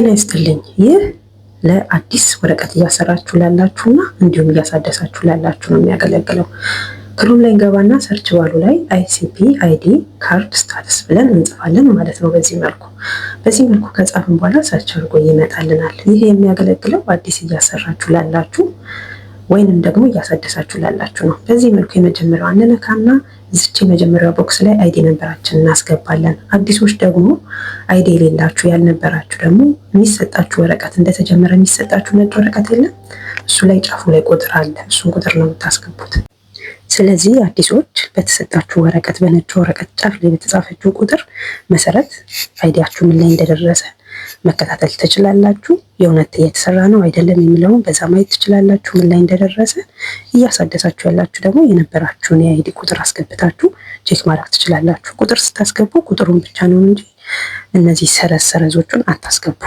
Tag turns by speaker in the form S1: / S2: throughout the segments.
S1: ጤና ይስጥልኝ። ይህ ለአዲስ ወረቀት እያሰራችሁ ላላችሁና እንዲሁም እያሳደሳችሁ ላላችሁ ነው የሚያገለግለው። Chrome ላይ እንገባና search bar ኡ ላይ ICP ID card status ብለን እንጽፋለን ማለት ነው። በዚህ መልኩ ከጻፍን በኋላ search አድርጎ ይመጣልናል። ይህ የሚያገለግለው አዲስ እያሰራችሁ ላላችሁ ወይንም ደግሞ እያሳደሳችሁ ላላችሁ ነው። በዚህ መልኩ የመጀመሪያው እንነካና እዚች የመጀመሪያው box ላይ ID number ኣችን እናስገባለን። አዲሶች ደግሞ ID የሌላችሁ፣ ያልነበራችሁ ደግሞ የሚሰጣችሁ ወረቀት፣ እንደተጀመረ የሚሰጣችሁ ነጭ ወረቀት የለም? እሱ ላይ ጫፉ ላይ ቁጥር አለ። እሱን ቁጥር ነው የምታስገቡት። ስለዚህ አዲሶች በተሰጣችሁ ወረቀት፣ በነጭ ወረቀት ጫፍ ላይ በተጻፈችው ቁጥር መሰረት ID ያችሁ ምን ላይ እንደደረሰ መከታተል ትችላላችሁ። የእውነት እየተሰራ ነው አይደለም የሚለውን በዛ ማየት ትችላላችሁ፣ ምን ላይ እንደደረሰ። እያሳደሳችሁ ያላችሁ ደግሞ የነበራችሁን የ ID ቁጥር አስገብታችሁ check ማድረግ ትችላላችሁ። ቁጥር ስታስገቡ ቁጥሩን ብቻ ነው እንጂ እነዚህ ሰረዝ ሰረዞቹን አታስገቡ።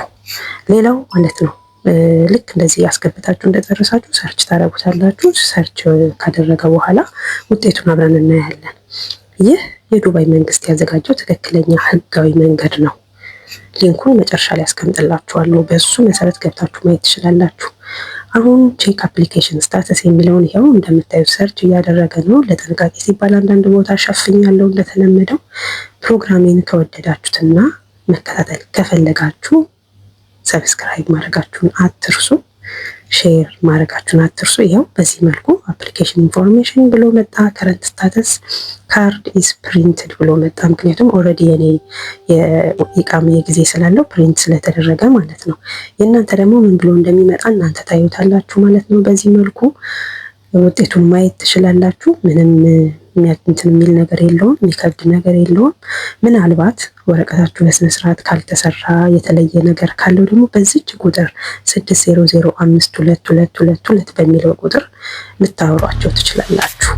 S1: ሌላው ማለት ነው፣ ልክ እንደዚህ ያስገብታችሁ እንደጨረሳችሁ search ታደርጉታላችሁ። Search ካደረገ በኋላ ውጤቱን አብረን እናያለን። ይህ የዱባይ መንግስት ያዘጋጀው ትክክለኛ ህጋዊ መንገድ ነው። Link ኡን መጨረሻ ላይ ያስቀምጥላችኋለሁ። በሱ መሰረት ገብታችሁ ማየት ትችላላችሁ። አሁን check application status የሚለውን ይኸው እንደምታዩት search እያደረገ ነው። ለጥንቃቄ ሲባል አንዳንድ ቦታ ሸፍኛለሁ እንደተለመደው። ፕሮግራሜን ከወደዳችሁትና መከታተል ከፈለጋችሁ subscribe ማድረጋችሁን አትርሱ፣ share ማድረጋችሁን አትርሱ። ይኸው በዚህ መልኩ application information ብሎ መጣ። Current status card is printed ብሎ መጣ። ምክንያቱም already የኔ የኢቃማ ጊዜ ስላለው print ስለተደረገ ማለት ነው። የእናንተ ደግሞ ምን ብሎ እንደሚመጣ እናንተ ታዩታላችሁ ማለት ነው። በዚህ መልኩ ውጤቱን ማየት ትችላላችሁ። ምንም እንትን የሚል ነገር የለውም፣ የሚከብድ ነገር የለውም። ምናልባት ወረቀታችሁ በስነ ስርዓት ካልተሰራ፣ የተለየ ነገር ካለው ደግሞ በዚች ቁጥር 60052222 በሚለው ቁጥር ልታወሯቸው ትችላላችሁ።